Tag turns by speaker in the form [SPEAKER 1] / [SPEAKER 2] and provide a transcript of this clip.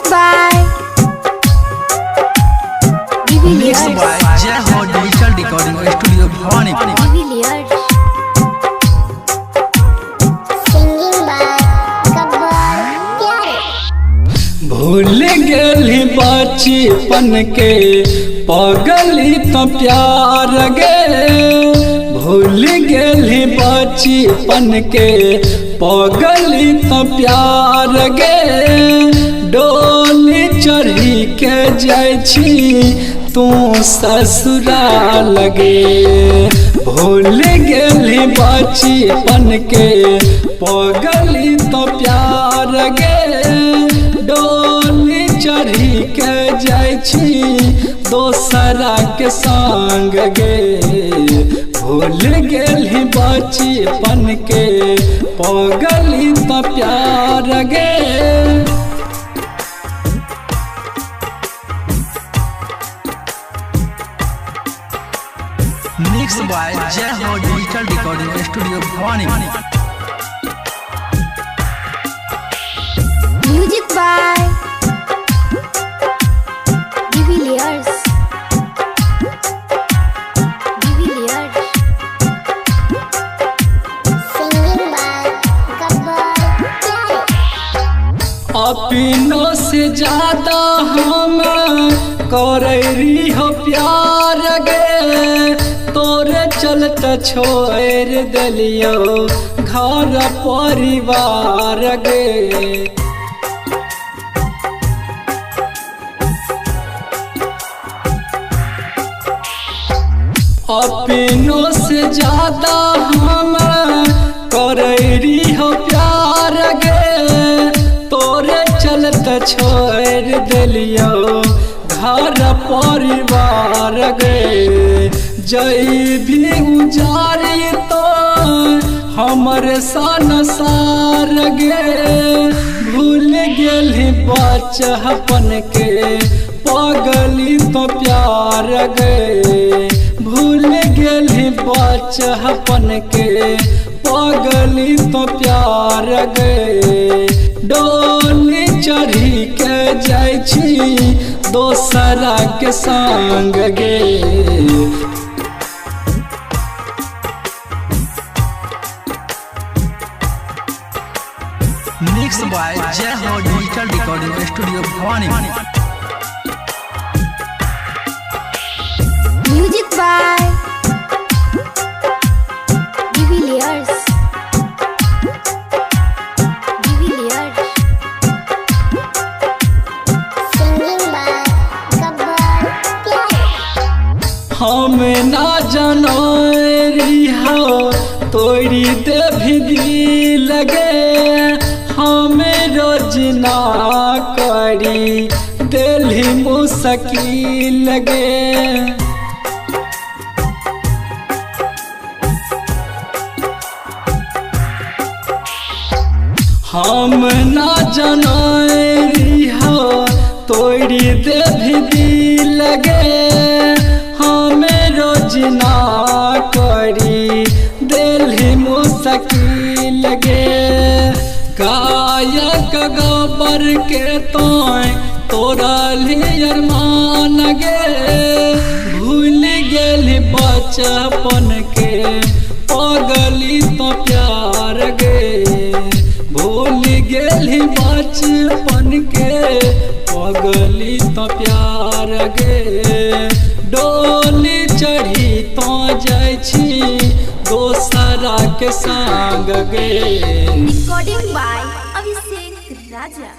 [SPEAKER 1] Music by
[SPEAKER 2] mix by Jai Ho digital recording studio Bhawanipur.
[SPEAKER 3] Singing by Gabbar Pyare.
[SPEAKER 4] भूल गेली बचपन के पगली तो प्यार गे। भूल गेली बचपन के पगली तो प्यार गे। डोली चढ़ी के जाइ छी तू ससुराल गे। भूल गेली बचपन के पगली तो प्यार गे। डोली चढ़ी के जाइ छी दोसरा के संग गे। भूल गेली बचपन के पगली तो प्यार गे।
[SPEAKER 2] Mix by Jai Ho digital recording studio Bhawanipur.
[SPEAKER 1] Music by de Villiers. De Villiers.
[SPEAKER 3] Singing by Gabbar Pyare.
[SPEAKER 4] अपनों से ज्यादा हम करैरी हो प्यार गे। तोरे चलत छोड़ दिलियो घर परिवार गे। अपनों से ज्यादा हम करैरी हो प्यार गे। तोरे चलत छोड़ दिलियो घर परिवार गे। जई भी उजारी तो हमर संसार गे। भूल गेली बचपन के पगली तो प्यार गे। भूल गेली बचपन के पगली तो प्यार गे। डोली चढ़ी के जाइ छी दोसरा के संग गे।
[SPEAKER 2] Mix by Jai Ho digital recording studio Bhawanipur.
[SPEAKER 1] Music by de Villiers. De Villiers.
[SPEAKER 3] Singing by Gabbar Pyare.
[SPEAKER 4] हम ना जनोरी हो तोरी देवी दिल गे। हम रोज ना करी दिल मुश्किल गे। हम ना जनोरी हो तोरी देवी दिल गे। हम रोज ना करी दिल मुश्किल गे। गायक गबर के तोय तोरा अरमान गे। भूल गेली बचपन के पगली तो प्यार गे। भूल गेली बचपन के पगली तो प्यार गे। डोली चढ़ी तो जाइ छी दोसरा के संग गे।
[SPEAKER 1] Recording by Abhishek Raja.